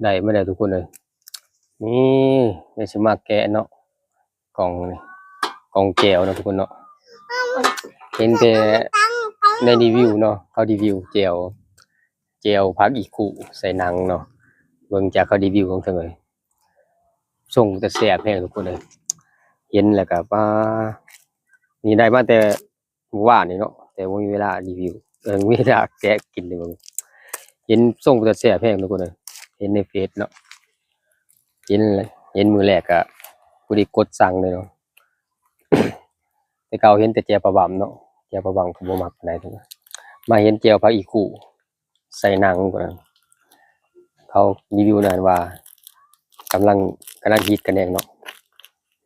ໄດ້ມາແລ້ວທຸກຄົນເອີຍ. ນີ້ ດຽວຊິມາແກະເນາະ ກ່ອງນີ້ ກ່ອງແຈ່ວເນາະທຸກຄົນເນາະ. ເຫັນແຕ່ໃນຣີວິວເນາະ ເຂົາຣີວິວແຈ່ວ ແຈ່ວຜັກອີ່ຄຸໃສ່ໜັງເນາະ. ເບິ່ງຈາກເຂົາຣີວິວຂອງເທິງເລີຍ ຊົງແຕ່ແຊບແຮງທຸກຄົນເອີຍ. ເຫັນແລ້ວກໍ ປາ ນີ້ໄດ້ມາແຕ່ ມື້ວານນີ້ເນາະ ແຕ່ບໍ່ມີເວລາຣີວິວ ເອີ ບໍ່ມີເວລາແກະກິນເລີຍ. ເຫັນຊົງເປັນຕາແຊບແຮງທຸກຄົນເອີຍ ເຫັນໃນເຟສເນາະ ເຫັນ ເຫັນມື້ແລກກະພໍດີກົດສັ່ງເລີຍເນາະ. ແຕ່ເກົ່າເຫັນແຕ່ແຈ່ວປາບຳເນາະ ແຈ່ວປາບຳກໍບໍ່ມັກປານໃດ. ມາເຫັນແຈ່ວຜັກອີ່ຄຸ ໃສ່ໜັງພຸ້ນນະ ເຂົາຣີວິວນັ້ນວ່າກຳລັງ ກຳລັງຮິດກັນແຮງເນາະ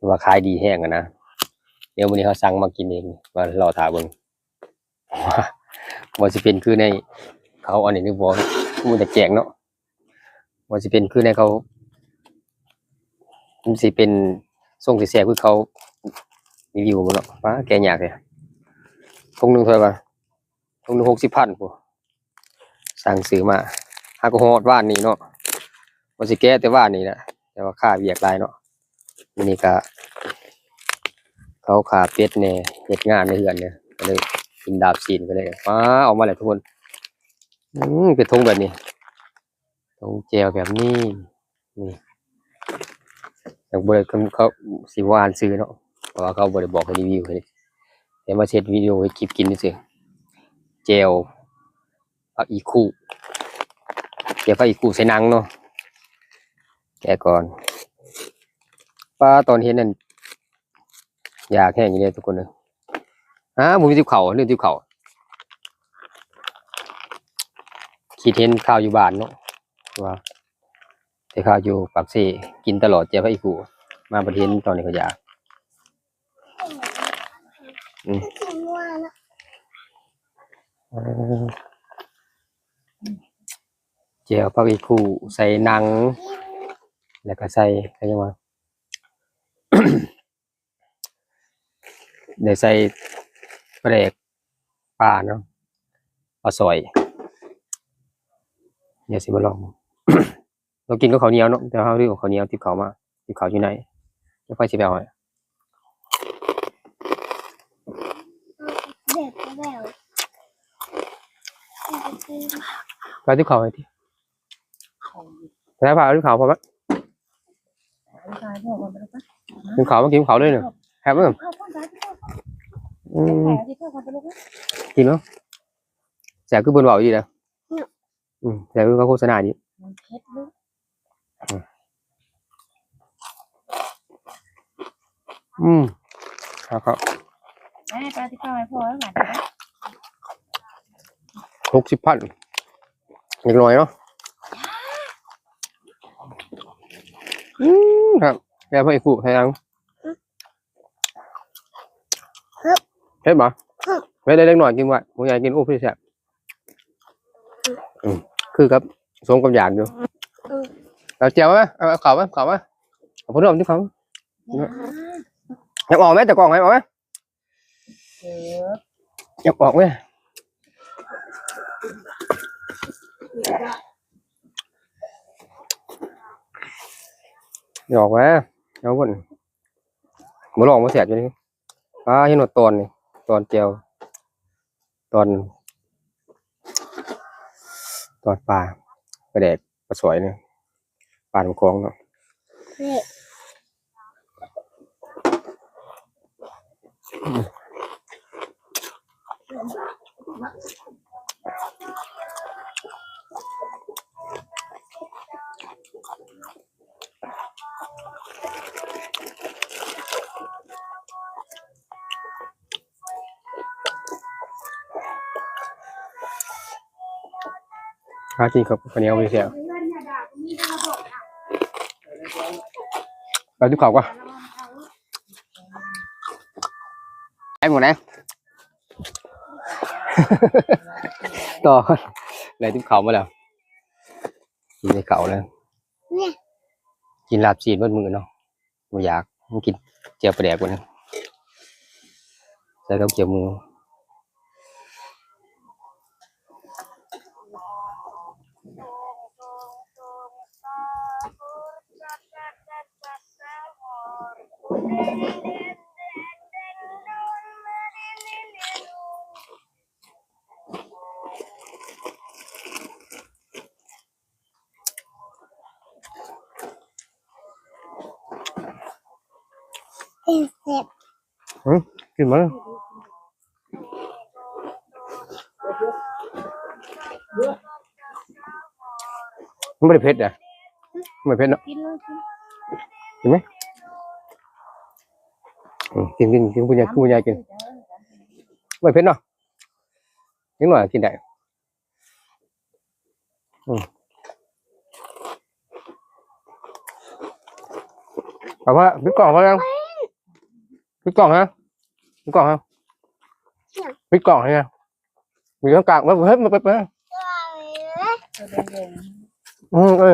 ວ່າຂາຍດີແຮງຫັ້ນນະ. ດຽວມື້ນີ້ເຮົາສັ່ງມາກິນເອງ ມາລໍຖ້າເບິ່ງ ວ່າ ວ່າຊິເປັນຄືໃນເຂົາອັນນີ້ຫຼືບໍ່. ມັນຈະແຈ້ງເນາະ ວ່າຊິເປັນຄືໃນເຂົາ ມັນຊິເປັນຊົງຊິແຊບຄືເຂົາຣີວິວບໍ່ເນາະ. ປາ ແກະຍາກແທ້. ຖົງໜຶ່ງເທົ່າໃດວະ? ຖົງໜຶ່ງຫົກສິບພັນພຸ້ນ ສັ່ງຊື້ມາ ຫາກໍຮອດວານນີ້ເນາະ ວ່າຊິແກະແຕ່ວານນີ້ແຫຼະ ແຕ່ວ່າຄາວຽກຫຼາຍເນາະ. ມື້ນີ້ກະເຂົາຂ້າເປັດແດ່ ເຮັດງານໃນເຮືອນແດ່ ກໍເລີຍກິນລາບຊີ້ນ ກໍເລີຍ ປາ ອອກມາແລ້ວທຸກຄົນ. ອືມ ເປັນຖົງແບບນີ້ ຖົງແຈ່ວແບບນີ້ ນີ້ ຍັງບໍ່ໄດ້ ເຂົາຊິບໍ່ອ່ານຊື່ເນາະ ເພາະວ່າເຂົາບໍ່ໄດ້ບອກໃຫ້ຣີວິວໃຫ້ ແຕ່ມາເຮັດວິດີໂອເຮັດຄລິບກິນຊື່ໆ. ແຈ່ວຜັກອີ່ຄຸ ແຈ່ວຜັກອີ່ຄຸໃສ່ໜັງເນາະ. ແກະກ່ອນ ປາ ຕອນເຫັນນັ້ນ ຢາກແຮງອີ່ຫຼີທຸກຄົນເອີຍ. ຫາ ບໍ່ມີຕິບເຂົ້າ ລືມຕິບເຂົ້າ. ຄິດເຫັນຂ່າວຢູ່ບ້ານເນາະ ວ່າແຕ່ຂ່າວຢູ່ປາກເຊ ກິນຕະຫຼອດແຈ່ວຜັກອີ່ຄຸ ມາບັດເຫັນຕອນນີ້ກໍຢາກ. ອືມ ເອີ ແຈ່ວຜັກອີ່ຄຸໃສ່ໜັງ ແລ້ວກໍໃສ່ ກໍຍັງວ່າ ໄດ້ໃສ່ປາແດກປາເນາະ ປາສອຍ. ດຽວຊິມາລອງ ລອງກິນກັບເຂົ້າໜຽວເນາະ ແຕ່ເຮົາລືມເອົາເຂົ້າໜຽວຕິບເຂົ້າມາ ຕິບເຂົ້າຢູ່ໃນ ແລ້ວໃຜຊິໄປເອົາໃຫ້? ໄປຕິບເຂົ້າໃຫ້ຕິ ໄປພາຕິບເຂົ້າພໍມະ. ກິນເຂົ້າ ມາກິນເຂົ້າເລີຍນີ້ ແຊບເດີ. ອືມ ກິນເນາະ ແຊບຄືເພິ່ນເວົ້າອີ່ຫຼີເດີ. ອືມ ແຊບຄືເຂົາໂຄສະນາອີ່ຫຼີ. ອືມ ຄັກໆ ໄປ ໄປຕິດຕໍ່ໃຫ້ພໍ່ແລ້ວ ຫົກສິບພັນ ເລັກນ້ອຍເນາະ. ອືມ ຄັກ ແຕ່ເພິ່ນໃຫ້ຜູ້ໃຫ້ຫຍັງ ເຜັດບໍ່? ເຜັດ ເດັກນ້ອຍກິນບໍ່ໄດ້ ຜູ້ໃຫຍ່ກິນ ໂອ້ ຄືແຊບ. ອືມ ຄືກັບ ສົມກັບຢາກຢູ່. ເອົາແຈ່ວມາ ເອົາເຂົ້າມາ ເຂົ້າມາ ເອົາເຂົ້າມາ ຢາກອອກແມ ຕາກ້ອງ ໃຫ້ອອກມາ ຢາກອອກແມ ຢາກອອກແມ. ເອົາພຸ້ນ ບໍ່ລອງບໍ່ແຊບຢູ່ນີ້. ປາ ເຫັນວ່າຕອນນີ້ ຕອນແຈ່ວ ຕອນ ຕອນປາ ປາແດກປາສອຍນີ້ ປານ້ຳຂອງເນາະ. ຫາກິນເຂົ້າກັບເຂົ້າໜຽວນີ້ແຊບ. ໄປກິນເຂົ້າກ່ອນ ໄປໝົດນະ. ຕໍ່ ໄດ້ຕິບເຂົ້າມາແລ້ວ ກິນແຕ່ເຂົ້າເລີຍ. ກິນລາບຊີ້ນເບິດມື້ເນາະ ບໍ່ຢາກ ກິນແຈ່ວປາແດກພຸ້ນນະ ໃສ່ກັບແຈ່ວໝູ. ອືມ ກິນມາ ມັນບໍ່ໄດ້ເຜັດນະ ມັນບໍ່ເຜັດເນາະ ກິນເລີຍ ກິນ ກິນໄໝ? ອືມ ກິນ ກິນ ກິນ ຜູ້ໃຫຍ່ ຜູ້ໃຫຍ່ກິນ ບໍ່ເຜັດເນາະ ເດັກນ້ອຍກິນໄດ້. ອືມ ເອົາ ປິດກ້ອງ ພໍຍັງ? ປິດກ້ອງຮະ ປິດກ້ອງຮະ ປິດກ້ອງໃຫ້ນະ ມີກາງໆ ເອີ ເອີ ເອີ.